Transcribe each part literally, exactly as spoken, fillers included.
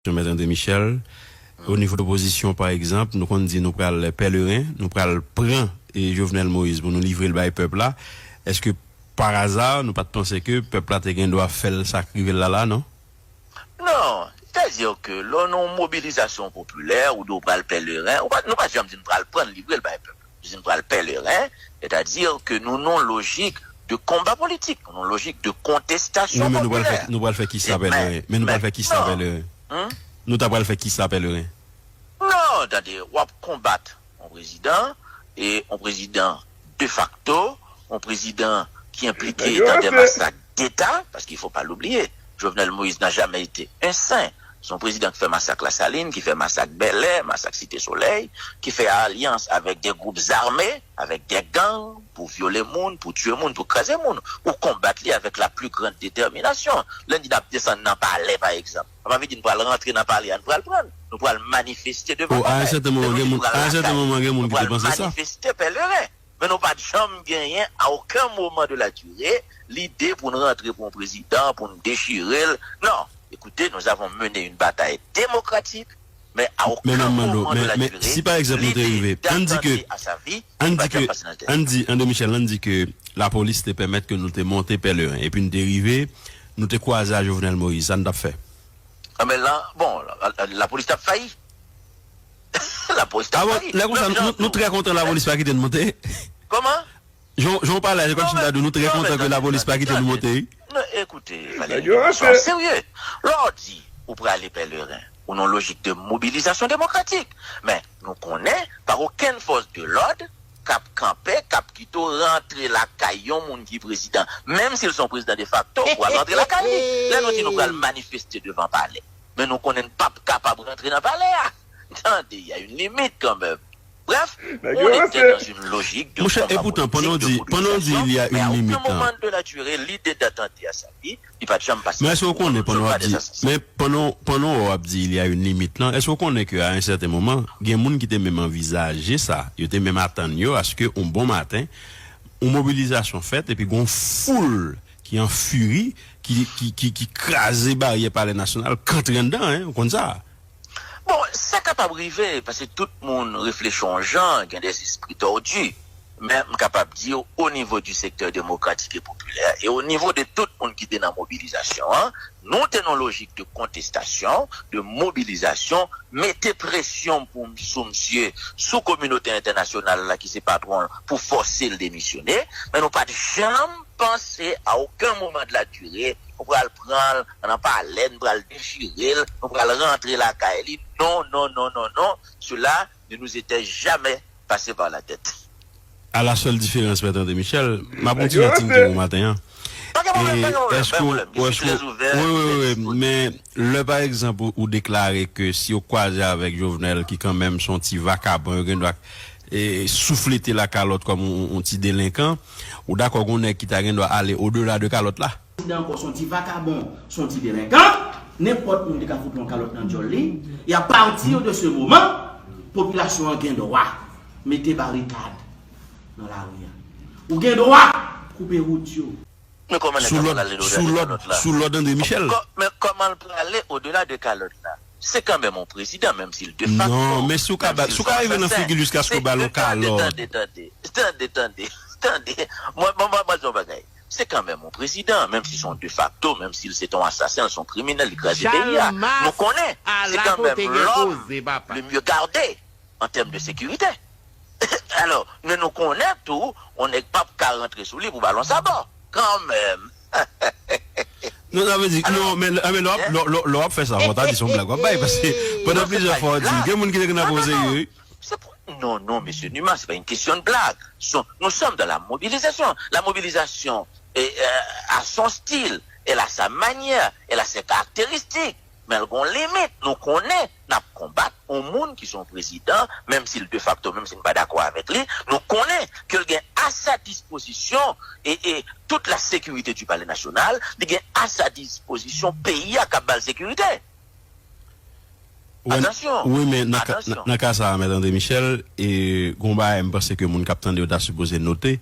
Mèt André Michel, o nivo de opozisyon, pa egzanp, nou konn di nou pral pèleren, nou pral pran e Jovenel Moïse pou nou livre l bay pèp la. Èske, pa aza, nou pa t panse ke pèp la te gen dwa fè l sa k rive l la la, non? Non, sètadi ke lè w nan yon mobilizasyon popilè, ou di w pral pèleren, ou pa, nou pa janm di n pral pran l, livre l bay pèp. Nou di n pral pèleren, sètadi ke nou nan yon lojik de konba politik, nou nan yon lojik de kontestasyon Wi, men nou pral fè, popilè. Nou pral fè kisa E, men, pèleren? Men nou pral men, fè kisa non. Pèleren? Hmm? Nou ta pral fè kisa pèleren? Non, tande, w ap konbat yon prezidan, e yon prezidan defakto, yon prezidan ki enplike dans des massacres d'État, parce qu'il faut pas l'oublier, Jovenel Moïse n'a jamais été un saint. Se yon prezidan ki fè masak Lasalin, ki fè masak Bèlè, masak Site Solèy, ki fè alyans avèk de gwoup zame, avèk de gang, pou vyole moun, pou tiye moun, pou kraze moun. Ou konbat li avèk la plus grande détermination. Lè n di n ap desann nan palè, pa egzanp, sa pa vle di n pral rantre nan palè a, n pral pran l. Nou pral manifeste devan Oh, à un palè. certain moment, Lè nou gen di n moun, pral à un certain lakay, moment, gen moun nou ki te pral panse sa. Manifeste pèleren. Men nou pa t janm genyen, à aucun moment de la durée, lide pou n rantre pou yon prezidan, pou n dechire l. Non. Écoutez, nous avons mené une bataille démocratique, mais à Men aucun mwen mande w, moment de men, la men durée, si pa egzanp nou te rive, l'idée ann di ke, d'attenter à sa vie, ann pa di ke, janm pase nan tèt. Ann di, André Michel, ann di ke lapolis te pèmèt ke nou te monte pèleren, epi nou te rive, nou te kwaze a Jovenel Moïse, sa n t ap fè? Ah, men la, bon, la, la, lapolis t ap fayi. Lapolis t Ah ap bon, fayi. Lè konsa, Menm jan nou, nou tou. Trè kontan lapolis pa kite n monte. Kòman? Jan, jan w pale a, se kòmsi m ta di w, nou trè Non, kontan ke men lapolis pa kite nou monte, wi. Non, écoutez, Valéry, nou serye. Lè w di ou prale pèleren, ou nan lojik de mobilisation démocratique. Men nou konnen, pa okenn fòs de lòd k ap kanpe, k ap kite w rantre lakay yon moun ki prezidan, menm si l se yon prezidan defakto, ou pral rantre lakay li. Lè nou di nou pral manifeste devan palè, men nou konnen n p ap kapab rantre nan palè a. Tande, y a une limite quand même. Bref, on était dans une logique de Monchè, combat epoutan, pandan w di, politique, de pandan w di il y a mobilisation, mais à une aucun limite, hein. Moment de la durée, l'idée d'attenter à sa vie, li pa t janm pase. Men èske w konnen Nou pandan w pa ap di, des assassins. Men pandan, pandan w ap di il y a une limite lan, èske w konnen ke à un certain moment, gen moun ki te menm anvizaje sa, yo te menm atann yo aske yon bon maten, yon mobilizasyon fèt, epi gen yon foul ki an firi, ki, ki, ki, ki kraze baryè Palè Nasyonal, k antre anndan, hein, ou konn sa? Bon, sa kapab rive, paske tout moun reflechi yon jan, gen des esprits tordus. Men m kapab di w, o nivo du secteur démocratique et populaire, e o nivo de tout moun ki te nan mobilizasyon an, nou te nan lojik de kontestasyon, de mobilizasyon, mete presyon pou, sou misye, sou kominote entènasyonal la ki se patwon l, pou fòse l demisyone, men nou pa t janm panse à aucun moment de la durée, nou pral pran l nan palè, nou pral dechire l, nou pral rantre lakay li. Non, non, non, non, non. Cela ne nous était jamais passé par la tête. À la seule différence, Mèt André Michel, m ap kontinye ap di w maten an. Pa gen pwoblèm, pa gen pwoblèm, Èske pa gen w, pwoblèm. Je suis èske w, très ouvert, wi, wi, très wi, disponible. Men lè, pa egzanp, ou, ou deklare ke si w kwaze avèk Jovenel, ki kanmenm se yon ti vakabon, yo gen dwa e, souflete lakalòt kòm yon, yon ti delenkan, ou dakò gen yon nèg ki ta gen dwa ale odela de kalòt la? Prezidan ankò se yon ti vakabon, se yon ti delenkan, nenpòt moun te ka fout yon kalòt nan djòl li. E apati de se moman, popilasyon an gen dwa mete barikad nan lari a. Ou gen dwa koupe wout yo. Men kòman nèg Sou sa lòd, pral ale sou odela de lòd, kalòt la? Sou lòd André Michel. Kò- Men kòman l pral ale odela de kalòt la? Se kanmenm yon prezidan, menm si l defakto. Non, men si w ka, Menm si w ka rive nan figi l jiskaske w ba l yon kalòt. Tande, tande, tande, tande, tande. Mwen, mwen, mwen, mwen, di yon bagay. Se kanmenm yon prezidan, menm si se yon defakto, menm si l se yon asasen, l se yon kriminèl, li kraze peyi a. Nou konnen, se kanmenm lòm le mieux gardé en termes de sécurité. Alò, men nou konnen tou, yon nèg p ap ka rantre sou li pou ba l yon sabò. Kanmenm. Non, sa vle di, non, men, men lè w ap, lè, lè, lè w ap fè sa, fò w ta di se yon blag w ap bay, paske pandan plizyè fwa w di, gen moun ki te gen ap serye, wi. Se pou, non, non, mesye Numa, c'est pas une question de blague. Son- nous sommes dans la mobilisation. La mobilisation est, euh, a son style, elle a sa manière, elle a ses caractéristiques. Men l gon limit. Nou konnen n ap konbat yon moun ki se yon prezidan, menm si l defakto, menm si n pa dakò avèk li, nou konnen ke l gen à sa disposition et, et toute la sécurité du Palais National, li gen à sa disposition peyi a k ap ba l sekirite. Atansyon. Wi, men nan ka, nan, nan ka sa a, Mèt André Michel, e, gon bagay, m panse ke moun k ap tande yo ta sipoze note,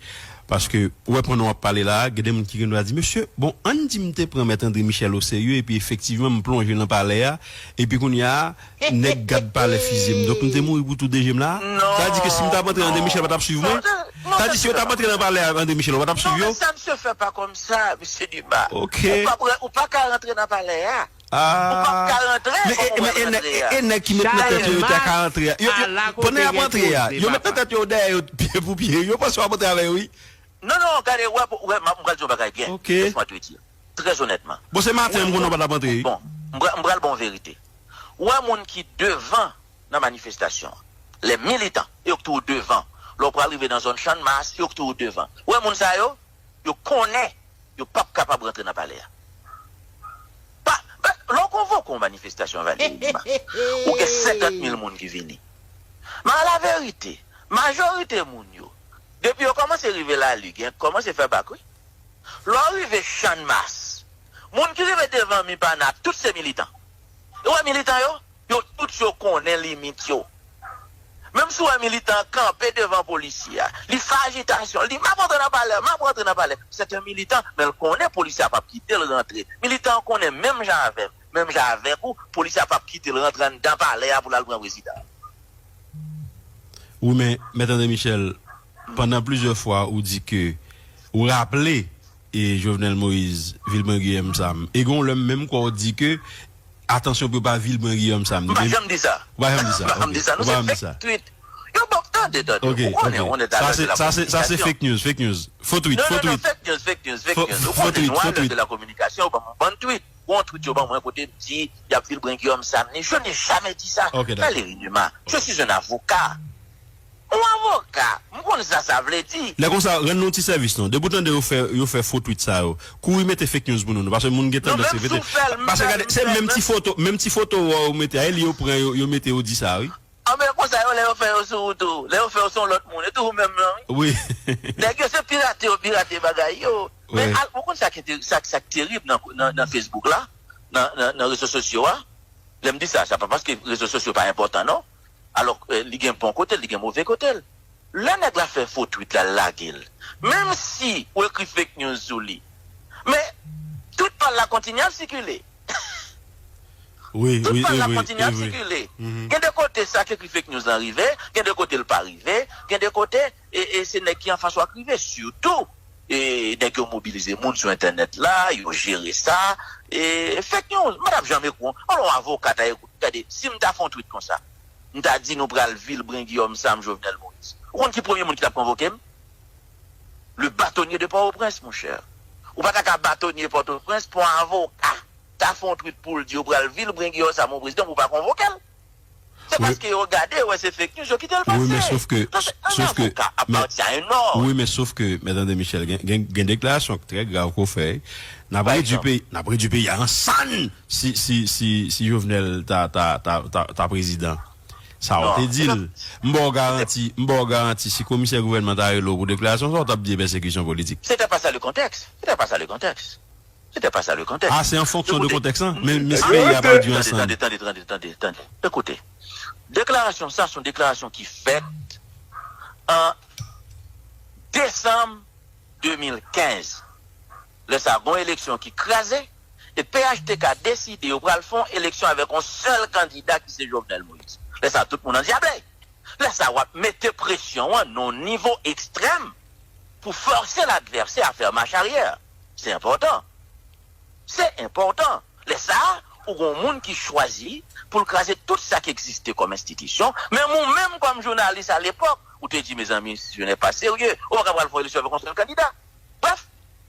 paske, ou wè, pandan w ap pale la, gen de moun ki gen dwa di, mesye, bon, ann di m te pran Mèt André Michel oserye, epi efektivman, m plonje nan palè a, epi kounye a, nèg gad palè fiziye m. Donk, m te mouri pou tou de je m la. Sa vle di ke si m t ap antre, André Michel pa t ap swiv mwen. Sa vle di, si yo t ap antre nan palè a, André Michel, ou pa t ap swiv yo. Non, mais ça ne se fait pas comme ça, monsieur Dumas. Ok. Ou pa, ou pa ka rantre nan palè a. Ou p ap ka rantre kòm ou pral rantre a. E nèg ki met nan tèt yo, yo te ka rantre a. Yo, yo, pandan y ap rantre a, yo met nan tèt yo dèyè yo, pye pou pye. Yo panse w ap rantre avè yo, wi. Non, non, gade, wè, wè, m pral di yon bagay byen. Ok. Laisse-moi te dire. Très honnêtement. Bon, se maten, m konnen w pa t ap rantre, wi. Bon, m pral, m pral ba w verite. Wè moun ki devan nan manifestasyon an. Les militants, yo k toujou devan. Lè w pral rive nan zòn Channmas, yo k toujou devan. Wè moun sa yo, yo konnen yo p ap kapab rantre nan palè a. Pa, pa, lè w konvoke yon manifestasyon, Valéry Dumas, ou gen senkant mil moun ki vini. Men a la verite, majorite moun yo, depi yo kòmanse rive Lali, gen kòmanse fè bak, wi. Lè w rive Channmas, moun ki rive devan Mipana, tout se militan. Ou wè militan yo? Yo tout yo konnen limit yo. Menm si w wè militan an kanpe devan polisye a, li fè ajitasyon, li, "M ap rantre nan palè, m ap rantre nan palè." C'est un militant, men l konnen polisye a p ap kite l rantre. Militan an konnen menm jan avè m, menm jan avèk ou, polisye a p ap kite l rantre anndan palè a pou l al pran prezidan. Wi, men, Mèt André Michel, pandan plizyè fwa, ou di ke ou raple e Jovenel Moïse, Vilbrun Guillaume Sam. E gen yon lè m menm kwè w di ke, atansyon pou yo pa vilbren Guillaume Sam. M pa janm di sa. Ou pa janm di sa. M pa janm di sa. Non, se fake tweet. Yo, bon, tande, tande. Ou konnen, on est à l'heure de la communication. Sa se fake news, fake news. Fo tweet, fo tweet. Non, non, non, fake news, fake news, fake news. Ou konnen nou à l'heure de la communication, ou ban m yon bann tweet. Ou yon tweet yo ban mwen kote m di y ap vilbren Guillaume Sam ni. Je n'ai jamais dit ça. Valéry Dumas, je suis un avocat. Yon avoka, m konn sa sa vle di. Lè konsa, rann nou ti sèvis non. Depi w tande yo fè, yo fè fo tweet sa yo, kouri mete fake news pou nou, non, paske moun gen tandans repete. Paske gade, se menm ti foto, menm ti foto ou mete a, e li yo pran, yo, yo mete yo di sa, wi. Anben konsa yo, lè yo fè yo sou ou tou, lè yo fè yo sou yon lòt moun, e toujou menm nan, wi. Wi. Nèg yo se pirate yo pirate bagay yo. Men al, ou konn sa ki te, sa, sa k terib nan, nan, nan Facebook la, nan, nan, nan rezo sosyo a? Lè m di sa, sa pa paske rezo sosyo pa enpòtan, non. Alò, eh, li gen bon kote l, li gen move kote l. Lè nèg la fè fo tweet la, l lage l. Menm si ou ekri fake news sou li, men tout pa l la kontinye ap sikile. Wi, tout pa l la kontinye ap sikile. Gen de kote sa k ekri fake news lan rive, gen de kote l pa rive, gen de kote, e, e se nèg ki anfas ou a k rive. Sitou, e nèg yo mobilize moun sou entènèt la, yo jere sa. E fake news, m pa t ap janm ekri yon, yon avoka ta ekri, gade, si m ta fè yon tweet konsa, m ta di nou pral vilbren Guillaume Sam, Jovenel Moïse. Ou konn ki premye moun ki t ap konvoke m? Le bâtonnier de Port-au-Prince, monchè. Ou pa ta ka bâtonnier Port-au-Prince pou yon avoka ta fè yon tweet pou l di yo pral vilbren Guillaume Sam, yon prezidan, pou w pa konvoke l. Se paske yo gade, yo wè se fake news, yo kite l pase. Wi, men sof ke, sof ke, men, wi, men sof ke, Mèt André Michel, gen, gen, gen deklarasyon trè grav ke w fè. N ap redui peyi, n ap redui peyi a an sann si, si, si, si Jovenel ta, ta, ta, ta, ta prezidan. Sa w te di l. M ba w garanti, m ba w garanti, si komisè gouvènman ta rele w pou deklarasyon sa, w t ap di e pèsekisyon politik. C'était pas ça le contexte. C'était pas ça le contexte. C'était pas ça le contexte. Ah, se an fonksyon de kontèks lan? Men, men si peyi a pa dwe ansanm. Tande, tande, tande, tande, tande. Ekoute, deklarasyon sa, se yon deklarasyon ki fèt an desanm de mil kenz. Lè sa, gon eleksyon ki kraze, e P H T K deside yo pral fè yon eleksyon avèk yon sèl kandida ki se Jovenel Moïse. Lè sa, tout moun andyable. Lè sa, w ap mete presyon an nan yon nivo ekstrèm pou fòse ladvèsè a fè mach aryè. Se enpòtan. Se enpòtan. Lè sa a, ou gon moun ki chwazi pou l kraze tout sa k egziste kòm enstitisyon, menm ou menm kòm jounalis alepòk, ou te di, mes amis, ce n'est pas sérieux, ou pa ka pral fè eleksyon avèk yon sèl kandida. Brèf,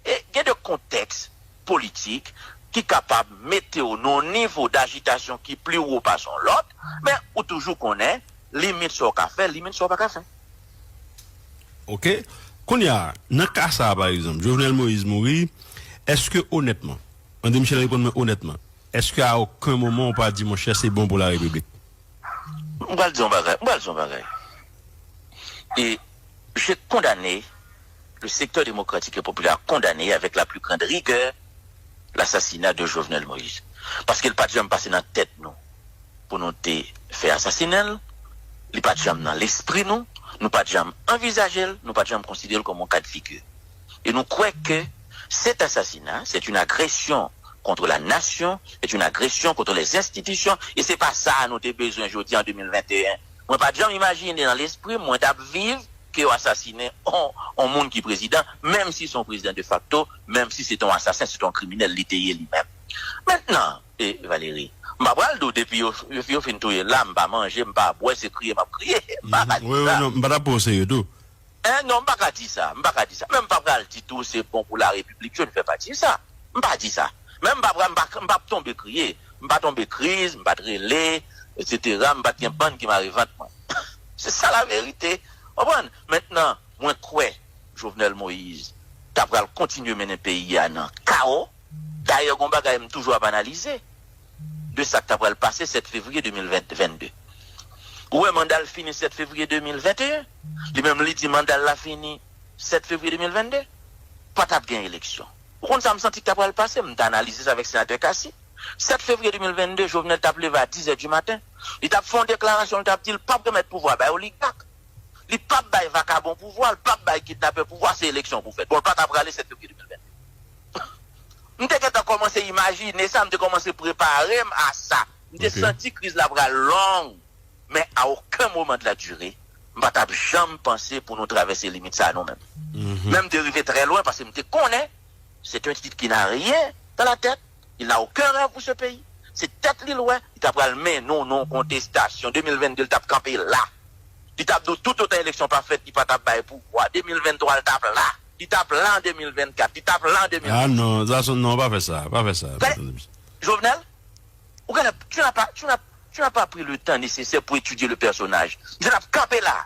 e gen de kontèks politik ki kapab mete w nan yon nivo dajitasyon ki pli wo pase yon lòt, men ou toujou konnen limit sa w ka fè, limit sa w pa ka fè. Ok. Kounye a, nan ka sa a, pa egzanp, Jovenel Moïse mouri, èske onètman, André Michel, reponn mwen onètman, èske a okenn moman ou pa di, monchè, se bon pou la République? M pral di yon bagay, m pral di yon bagay. Et je condamne, le secteur démocratique et populaire a condamné avec la plus grande rigueur l'assassinat de Jovenel Moïse. Paske l pa t janm pase nan tèt nou. pou nou te fè asasinen l, li pa t janm nan lespri nou, nou pa t janm anvizaje l, nou pa t janm konsidere l kòm yon ka de figure. Et nous croyons que cet assassinat, c'est une agression contre la nation, c'est une agression contre les institutions, et c'est pas ça nou te bezwen jodi an de mil venteyen. Mwen pa t janm imajine nan lespri m, mwen t ap viv ke yo asasinen on, on moun ki prezidan, menm si se yon prezidan de facto, menm si se te yon asasen, se te yon kriminèl, li te ye li menm. Mentnan, e Valérie, m pa pral di w depi yo, yo, yo fin touye l la, m pa manje, m pa bwè, se kriye m ap kriye. M pa ka di sa. Wi, wi, non, m pa t ap pran w serye tou. Hein, non, m pa ka di sa, m pa ka di sa. Men m pa pral di tou se bon pou la République, je ne fais pas dire ça. M pa di sa. Men m pa pral, m pa, m pa tonbe kriye. M pa tonbe kriz, m pa t rele, et cetera. M pa t gen bann ki mare vant mwen. Se sa la verite. Konprann? Mentnan, mwen kwè Jovenel Moïse ta pral kontinye mennen peyi a nan kawo. Dayè, gon bagay m toujou ap analize de sa k ta pral pase sèt fevriye de mil vennde. Ou wè manda l fini sèt fevriye de mil venteyen? Li menm li di manda l la fini sèt fevriye de mil vennde. Pa t ap gen eleksyon. Ou konn sa m santi k ta pral pase? M t analize sa avèk senatè Cassy. Sèt fevriye de mil vennde, Jovenel t ap leve a dizè di maten. Li t ap fè yon deklarasyon, li t ap di l p ap remèt pouvwa bay oligak. Li p ap bay vakabon pouvwa, li p ap bay kidnapè pouvwa, se eleksyon pou fèt. Bon, l pa t ap rale sèt fevriye de mil vennde. M te gentan kòmanse imajine sa, m te kòmanse prepare m a sa. M te santi kriz la pral long, men a okenn moman de la dire, m pa t ap janm panse pou nou travèse limit sa a nou menm. Men m te rive trè lwen paske m te konnen se te yon ti ki na ryen dan la tèt, li na okenn rèv pou se peyi. Se tèt li l wè, li ta pral mennen w nan yon kontestasyon. De mil vennde, li t ap kanpe la. Li t ap di w toutotan eleksyon pa fèt, li pa t ap bay pouvwa. De mil venntwa, li t ap la. Li t ap la an de mil vennkat, li t ap la an de mil vennsis. Ah non, sa se, non, pa fè sa, pa fè sa. Gade, Jovenel, ou gade, tu n'as pas, tu n'as, tu n'as pas pris le temps nécessaire pour étudier le personnage. Misye t ap kanpe la.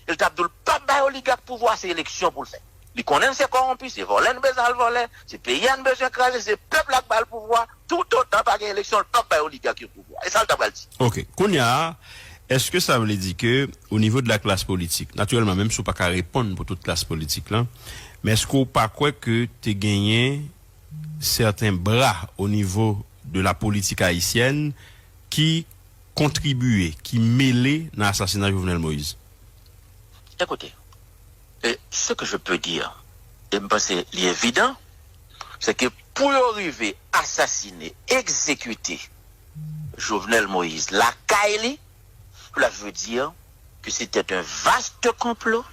E l t ap di w l p ap bay oligak pouvwa, se eleksyon pou l fè. Li konnen l se kòwonpi, se vòlè n bezwen al vòlè, se peyi a n bezwen kraze, se pèp la k ba l pouvwa, toutotan pa gen eleksyon, l p ap bay oligak yo pouvwa. E sa l ta pral di. Ok, kounye a, èske sa vle di ke o nivo de la klas politik, natirèlman, menm si w pa ka reponn pou tout klas politik la, men èske w pa kwè ke te genyen sèten bra o nivo de la politik ayisyèn ki kontribiye, ki mele nan asasina Jovenel Moïse? Écoutez, et ce que je peux dire, e m panse li evidan, se ke pou yo rive asasine, egzekite Jovenel Moïse lakay li, cela veut dire que c'était un vaste complot.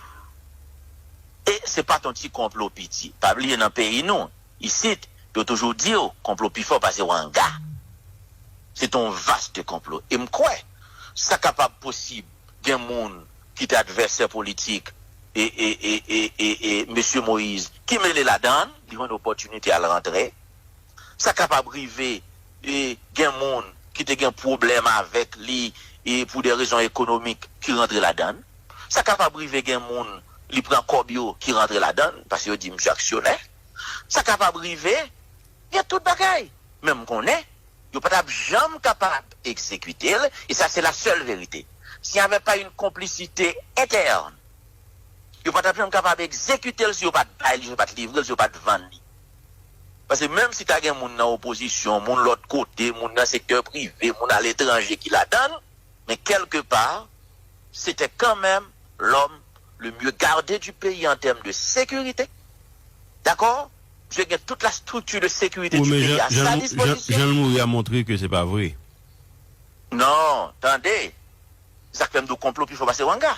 E se pa t yon ti konplo piti. Pa bliye nan peyi nou, isit, yo toujou di w, konplo pi fò pase wanga. Se t yon vaste konplo. E m kwè, sa kapab posib, gen moun ki te advèsè politik e, e, e, e, e, e mesye Moïse ki mele ladan l, li jwenn opòtinite al rantre. Sa kapab rive, e, gen moun ki te gen pwoblèm avèk li e pou de rezon ekonomik ki rantre ladan l. Sa kapab rive gen moun li pran kòb yo ki rantre ladan l, paske yo di misye aksyonè. Sa kapab rive, gen tout bagay. Men m konnen, yo pa t ap janm kapab egzekite l, e sa se la sèl verite. S'il n'y avait pas une complicité interne, yo pa t ap janm kapab egzekite l si yo pa t bay li, si yo pa t livre l, si yo pa t vann li. Paske menm si ta gen moun nan opozisyon, moun lòt kote, moun nan sektè prive, moun aletranje ki ladan l, men kèlkepa, se te kanmenm lòm le mieux gardé du pays en termes de sécurité. Dakò? Misye gen tout la structure de sécurité du pays à sa disposition. Jan l mouri a montre ke se pa vre. Non, tande. Se sa k fè m di w konplo pi fò pase wanga.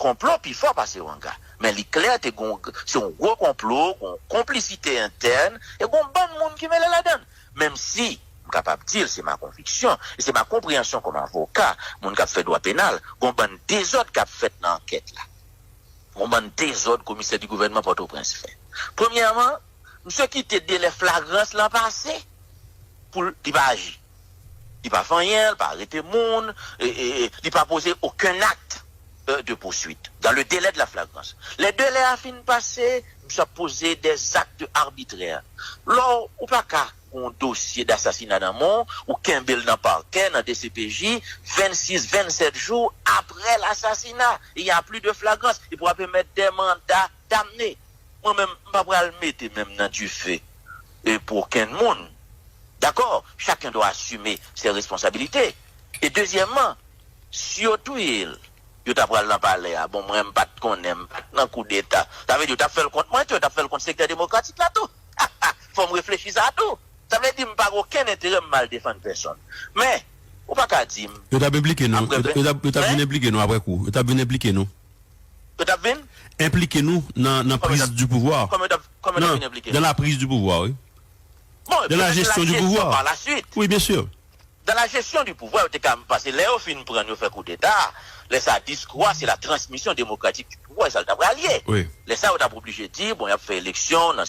Konplo pi fò pase wanga. Men li klè, te gon, se yon gwo konplo, gon konplisite entèn, e gon bann moun ki mele ladan l. Menm si, m kapab di l, se ma konviksyon, e se ma konpreyansyon kòm avoka, moun k ap fè dwa penal, gon bann dezòd k ap fèt nan ankèt la. Gon bann dezòd komisè di gouvènman Pòtoprens fè. Premyèman, misye kite delè flagrans lan pase pou l, li pa aji. Li pa fè anyen, li pa arete moun, e, e, e, li pa poze okenn akt, euh, de poursuite dans le délai de la flagrance. Lè delè a fin pase, misye ap poze des actes arbitraires. Lò ou pa ka gon dosye dasasina nan men w, ou kenbe l nan pakè, nan D C P J, vennsis, vennsèt jou apre lasasina, il y a plus de flagrance, epi w ap emèt des mandats d'amener. Mwen menm, m pa pral mete men m nan dife, e, pou okenn moun. Dakò, chacun doit assumer ses responsabilités. E dezyèmman, si yo touye l, yo ta pral nan palè a. Bon, mwen, m pa t konnen, m pa t nan koudeta. Sa vle di, yo t ap fè l kont mwen tou, yo t ap fè l kont sektè demokratik la tou. Fò m reflechi sa tou. Sa vle di, m pa gen okenn enterè m al defann pèsonn. Men, ou pa ka di m, Yo t ap enplike nou. Yo t ap yo t ap- yo t ap vin enplike nou apre kou. Yo t ap vin enplike nou. Yo t ap vin? Enplike nou nan nan prise du pouvoir. Kòman yo t ap kòman yo t ap vin enplike? Dans la prise du pouvoir, wi. Bon, Dans la gestion du pouvoir. Par la suite. Oui, bien sûr. Dans la gestion du pouvoir, yo te ka pase lè yo fin pran yo fè koudeta, lè sa diskou a se la transmission démocratique du pouvoir, e sa l ta pral ye. Oui. Lè sa yo t ap oblije di, bon, y ap fè eleksyon nan